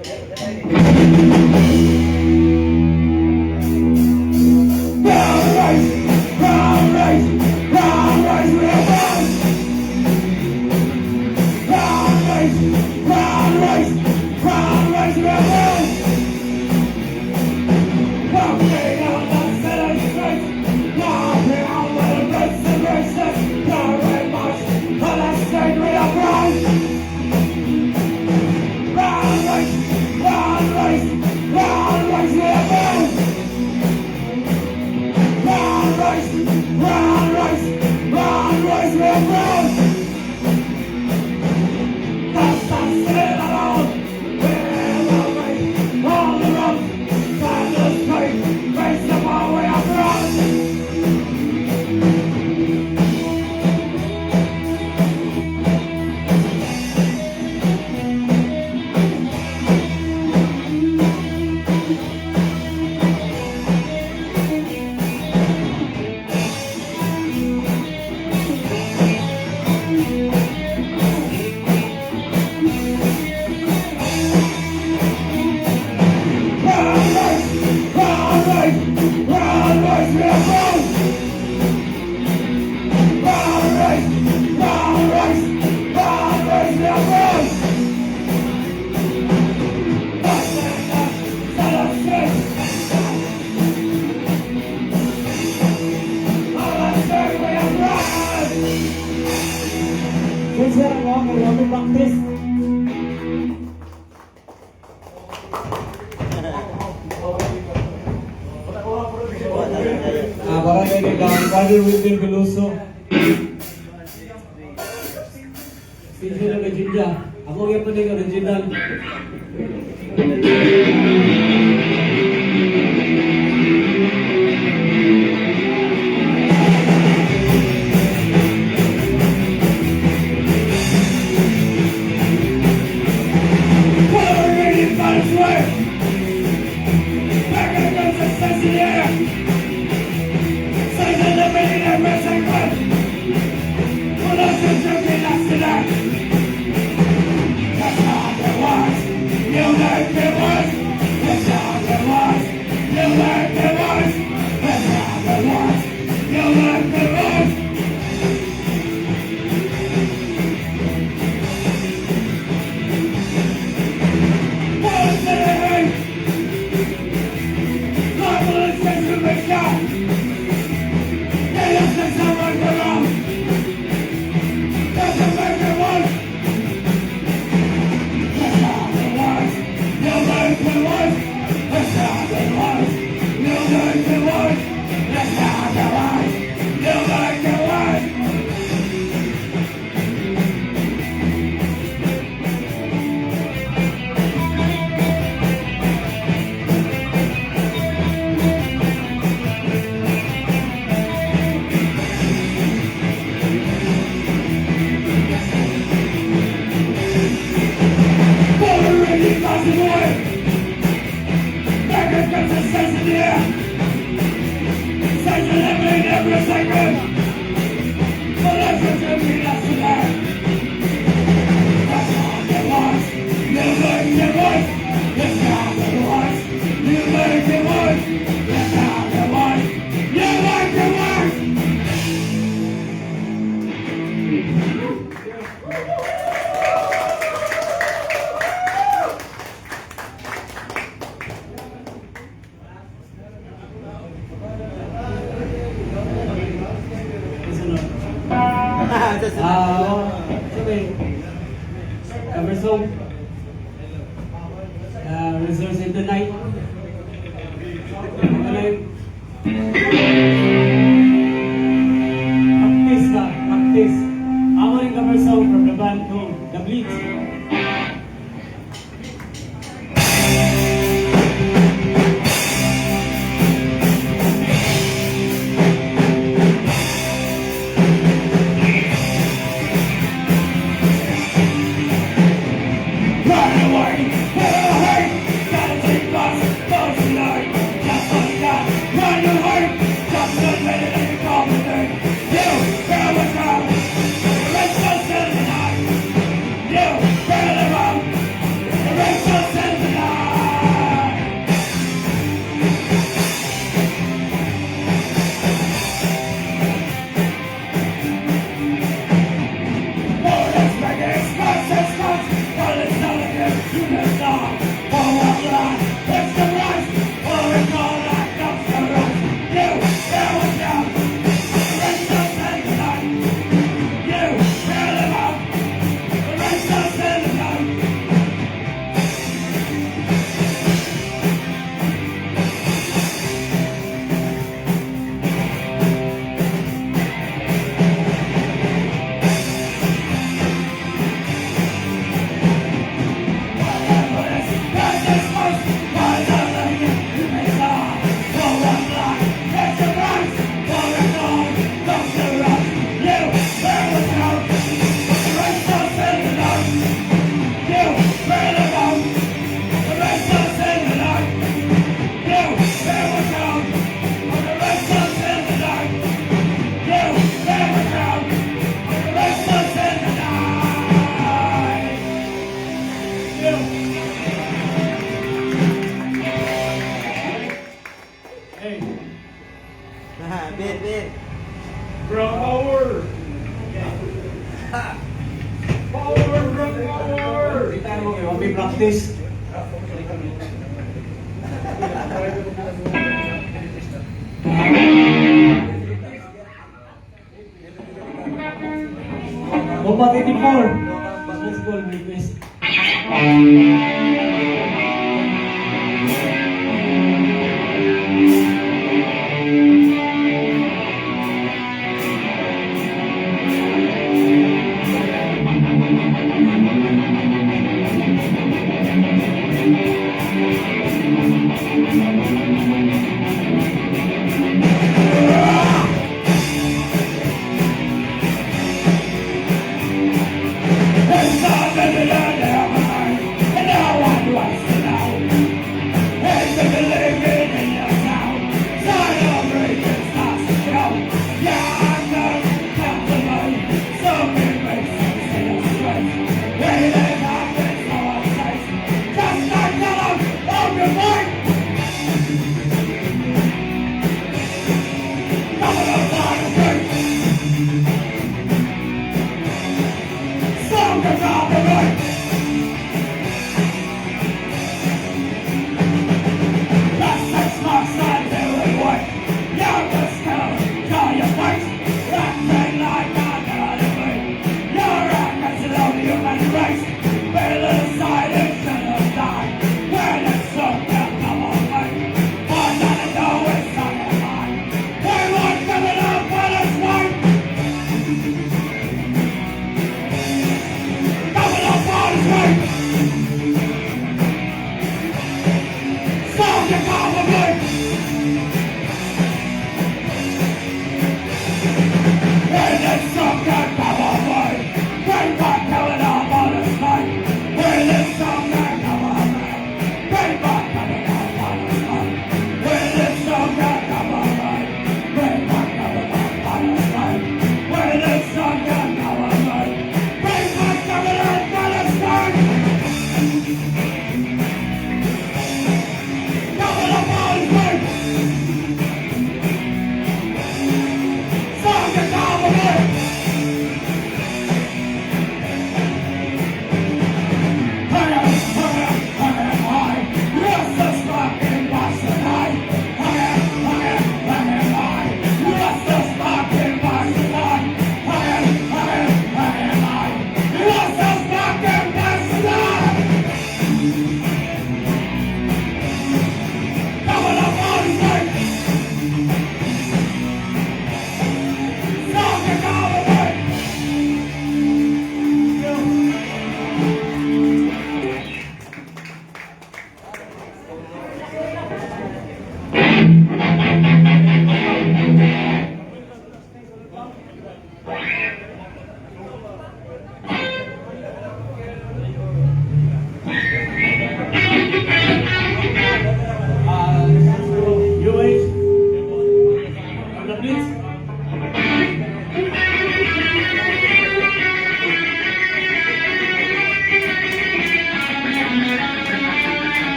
Brown rice, brown rice, brown rice, we are brown. Brown rice, brown rice, brown rice, we are brown. Walking on the city streets, walking on with the bricks and races, very much on the street we are brown. Brown rice, brown rice, brown rice, we are brown. Brown rice, brown rice, brown rice, we are brown. That's the still alone. We will be on the run, down the street, face the power, we are brown. Brown rice, brown rice, brown rice, we are brown. Brown rice, brown rice, brown rice, we are brown. That's the street. On the street, we are brown. Since ako, kay kami practice. Barangay ni Brother Wilvin Veloso. Sino na Virginia? Ako gyapon ni original. Whatever really matters where. Back against the sense in the air. Size of the millionaire missing one. Well, that's just joking, that's today. That's not the words. You make it worse. That's not the words. You make it worse. That's not the words. You make it worse. What's the hate? Liable and sense of shot. They just someone around. Doesn't make it worse. That's not the words. You make it worse. That's not the words. You make it worse. That's not the words. You make it worse. Already passing away. Back against the sense in the air. Size of living every second. But that's what you mean, that's today. That's not the words. You make it worse. That's not the words. You make it worse. That's not the words. You make it worse. Sunod. Sabi, cover song. Resource in the Night. Ano yun? Practice ba? Practice. Amo rin cover song from the band called The Bleach. Run away, run away, gotta take us, both tonight, just like that. Run away, just admit it and you call me name. You, girl, what's wrong? The rest of the night. You, girl, wrong. The rest of the Combat 84. Let's go, request. It's not that. And now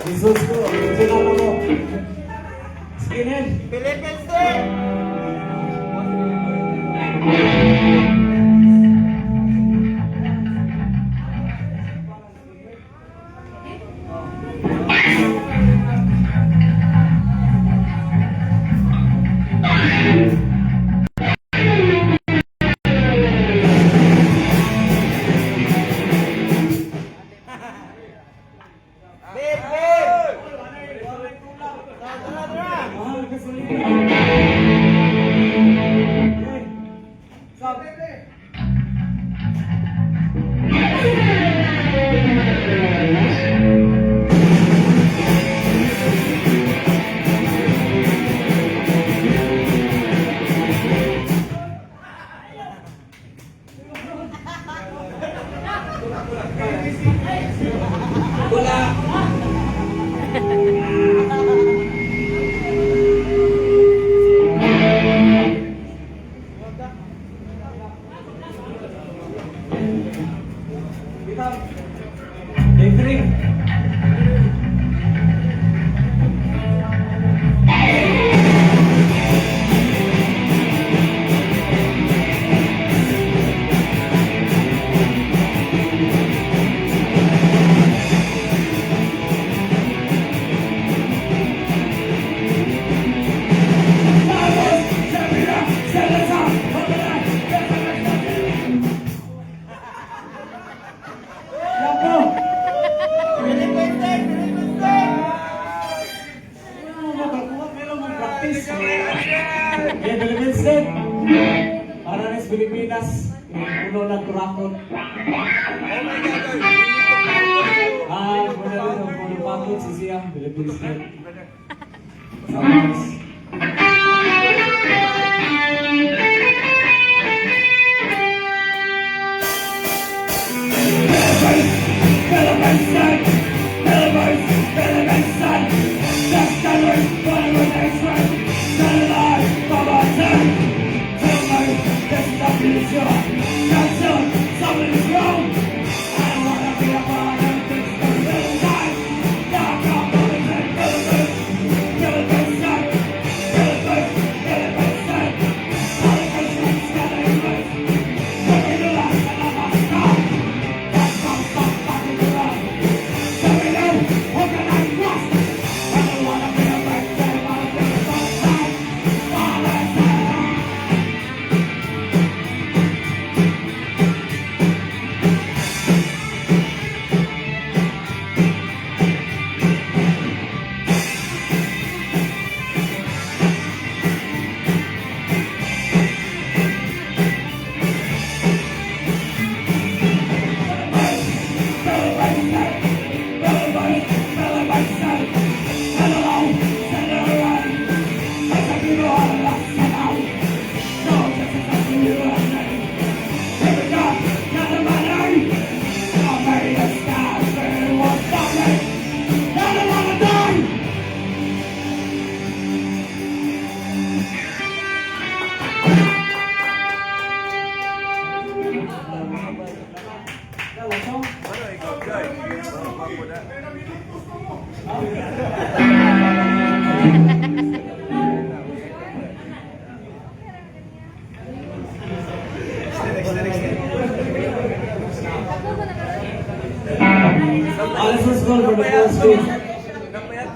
Jesus ko, original ako. Skinhead. Philippines Day! Babe, babe! Tara, tara! Mahal gasolina. Okay. Stop. Wala. Day 3. Vamos, Samira, Salazar, Pamela, Lako! Philippines Day! Philippines Day! Ano makakuha? Meron mong practice. Yeah, Philippines din. Para rin sa Pilipinas, yung puno ng kurakot. Ah, muna rin ang puno pakot si Siam, Philippines din. Tapos, Philippines, Philippines, Philippines, Philippines, Something is wrong. I don't wanna be a part of this little life. Knock on Philippines, Philippines, Philippines, Philippines, Philippines, Philippines, I don't wanna die! Ano ikaw, Joy? Ano na? Alison's goal for the first team. Napayat.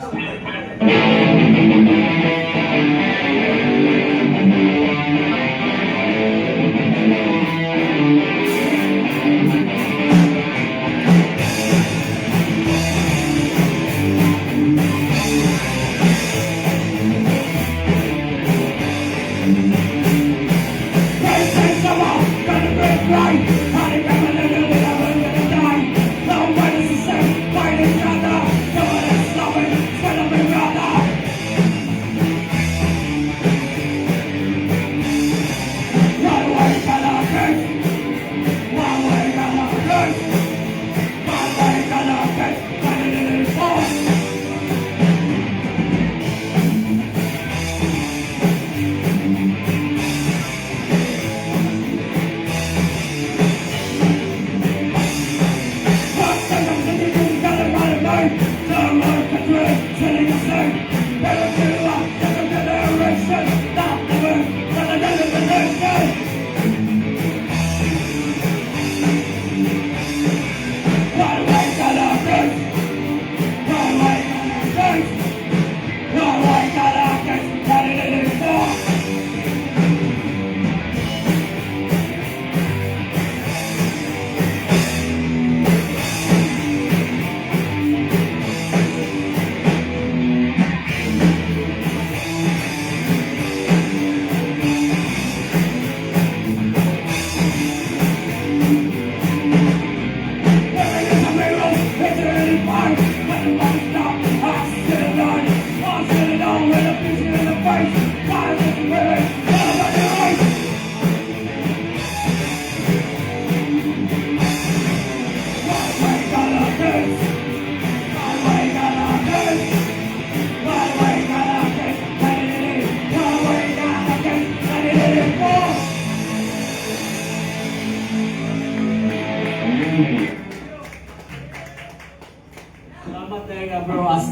Fight each other,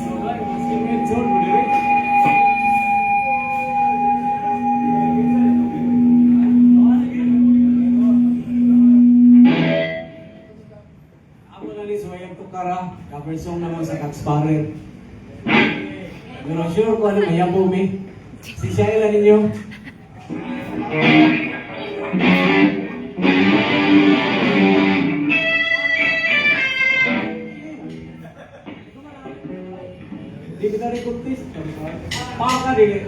Ay, mas skinhead zone mo dire. Ako na ni Suwayang Tukara, cover song naman sa Kaksparer. Pero sure ko ano mayabo mi. Si Shaila ninyo. Di kita rin kuntis. Paka dili.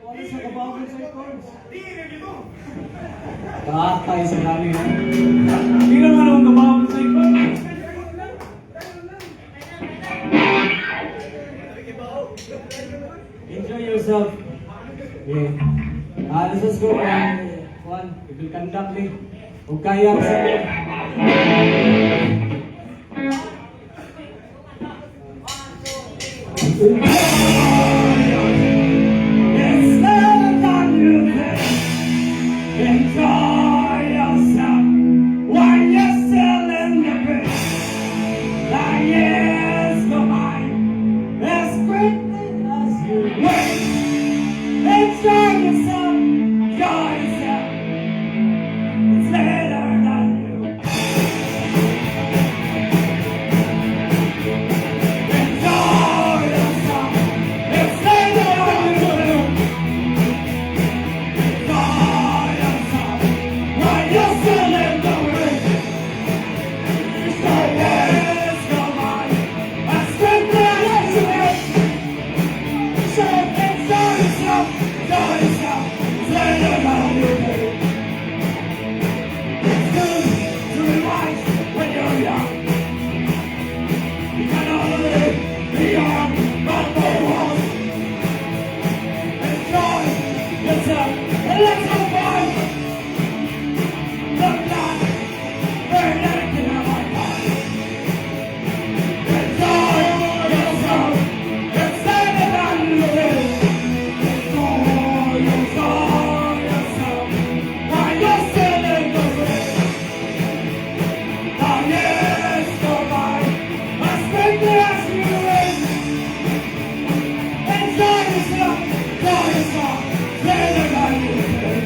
Wala sa kabawin sa chords. Kaatay sa dali ha. Di naman akong kabawin sa chords. Enjoy yourself. Yeah. Ah, let's just go and one. We will conduct ni. Huwag kaya sa It's better than you think. Enjoy yourself while you're still in the pit. The years go by as quickly as you wait. Enjoy yourself, enjoy yourself. It's later than you. Enjoy yourself. It's later than you. Enjoy yourself while you're still in the ring. The years go by as quickly as you wait. So enjoy yourself, enjoy yourself. It's later than you think. It's good to be wise when you're young. You can only be young, but for once. Enjoy yourself and let's have fun. The blood, burn everything out my body. Enjoy yourself and stand it on the way. Enjoy yourself while you're still in the ring. The years go by as quickly as you win. Enjoy yourself, enjoy yourself, play the game you play.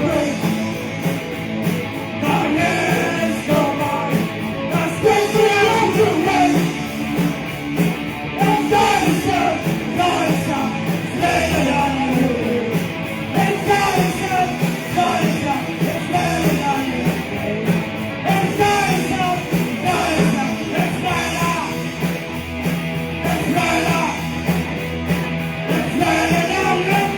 Celebrate. The years go by as quickly as you wait. Enjoy yourself, enjoy yourself, it's later than you think. Enjoy yourself, enjoy yourself, it's later than you think. Enjoy yourself, enjoy yourself, it's later. It's later. It's later than you think.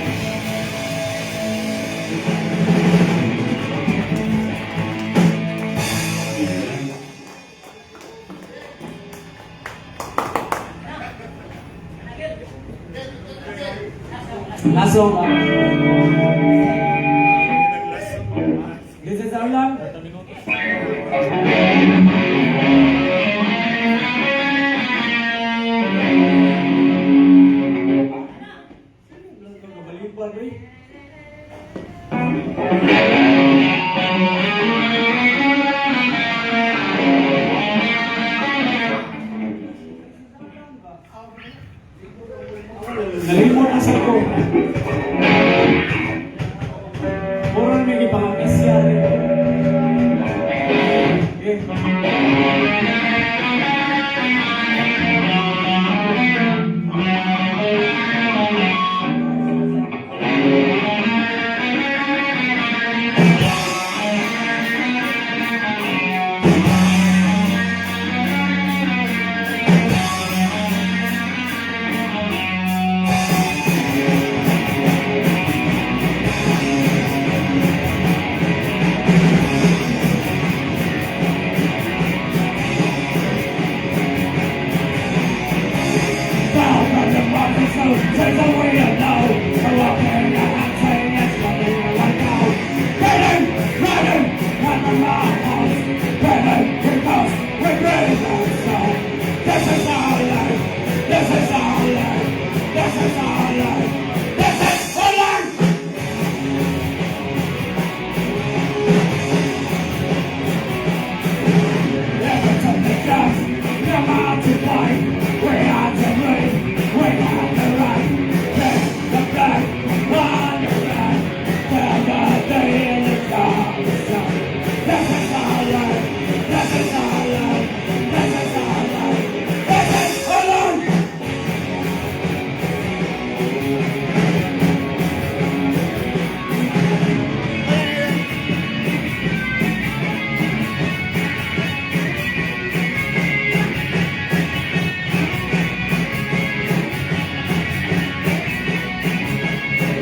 Last song. Ah. This is our love. Down from the market so take away a no. A walking and saying it's coming right now. Running, running, running my house. Running, because we're brave and so. This is our life. This is our life. This is our life. This is our life. Never took the chance, come out to fight. We are to win, we have the right. Take the black, on the right. Till the day in the sun. This is our life, this is our life, this is our life, this is our life.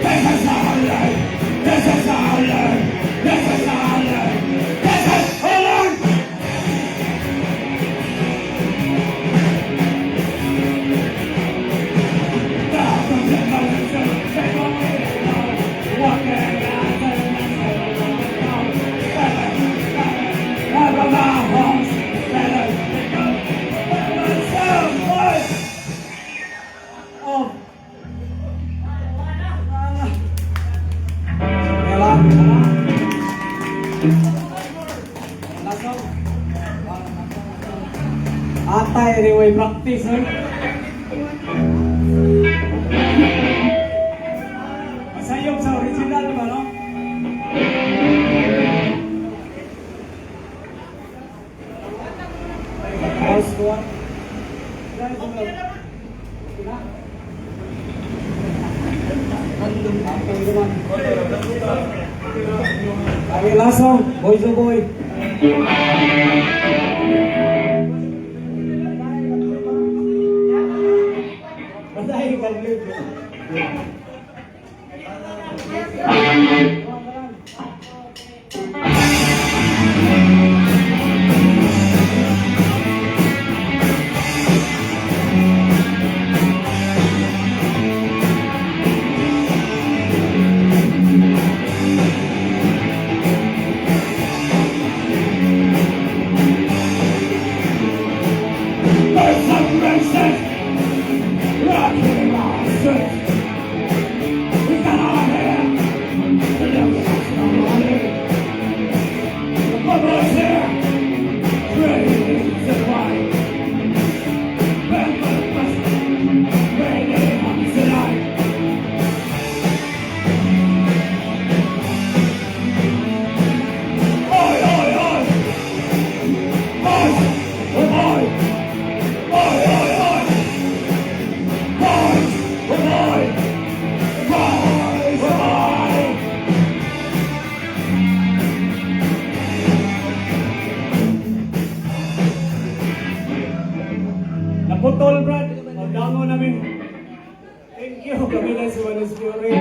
This is our life, this is our life, this is our life, this is our life. Oh. Wala, wala. Lasong. Atay, anyway, practice, eh. Masayop sa original ba, no? House ko, ah. Kami lasong, boy to boy. Patay, kalbib. There's some racist, rocky monsters. We got our hair, the devil has no money. The bubbles here, dreams and wine. Ben the best, raining on tonight. Oi, oi, oi! Oi, oi, oi! Oi, oi, oi! Boys, oi! Boys, oi! Naputol, Brad. Magdamo namin. Thank you. Kami na si Wanis Fiore.